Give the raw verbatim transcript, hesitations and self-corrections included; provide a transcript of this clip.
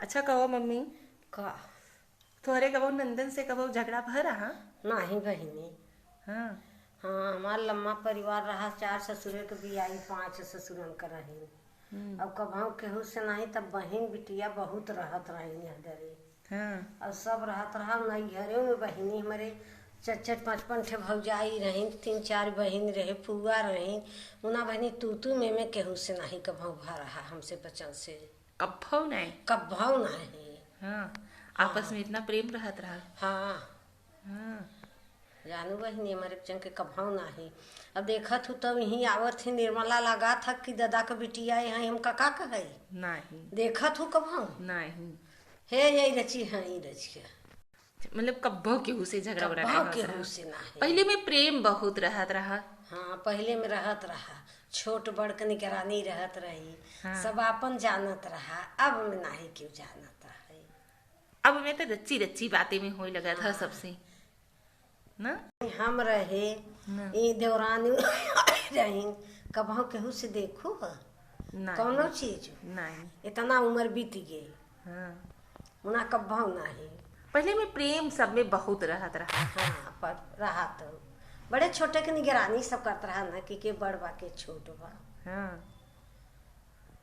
अच्छा कहो मम्मी, का? तोहरे कबो नंदन से कबो झगड़ा भय रहा? नाही बहिनी। हाँ। हाँ, हमार लम्मा परिवार रहा, चार ससुरे के बियाई, पाँच ससुरन के रही। हम्म। अब कबहू केहू से नाही, तब बहिन बिटिया बहुत रहत रही यह डरे। हाँ। और सब रहत रहा नैहरे में। बहिनी हमरे चार चार पाँच पाँच ठे भौजाई रही, तीन चार बहिन रहे, फुआ रही। उना बहिनी तू तू में में केहू से नाही कबहू भा रहा हमसे बचन से। कब्भौ नहीं? कब्भौ नहीं। हाँ, हाँ। आपस में इतना प्रेम रहत रहा। हाँ। हाँ। जानू बहिनी, हमारे बच्चन के कब्भौ नाही। अब देखत हूँ तब यहीं आवत ही निर्मला, लगा था कि दादा के बिटिया है, हम का, का कहे? नहीं। देखत हूँ कब्भौ? नहीं। हे, यही रची है, यही रची है। मतलब कब्भौ केहू से झगड़ा उगड़ा कब्भौ नहीं होत केहू रहा। से नाही। पहिले में प्रेम बहुत रहत रहा। हाँ, पहिले में रहत रहा, छोट बड़ के निगरानी रहत रही, हाँ। सब आपन जानत रहा, अब में नाही केहू जानत रहा। अब में तो रच्ची रच्ची बातें में होए लगत है हाँ। सबसे, ना? हम रहे, ना। ई देवरानी रही, कबहू केहू से देखू ह? नहीं। कौनो चीज? नहीं। इतना उम्र बीत गई। हाँ। उना कब्भौ नाही। पहिले में प्रेम सब में बहुत रहत रहा। हाँ, पर रहा तो बड़े छोटे के निगरानी सब करत रहा ना कि के बड़ बा, के छोट बा। हाँ।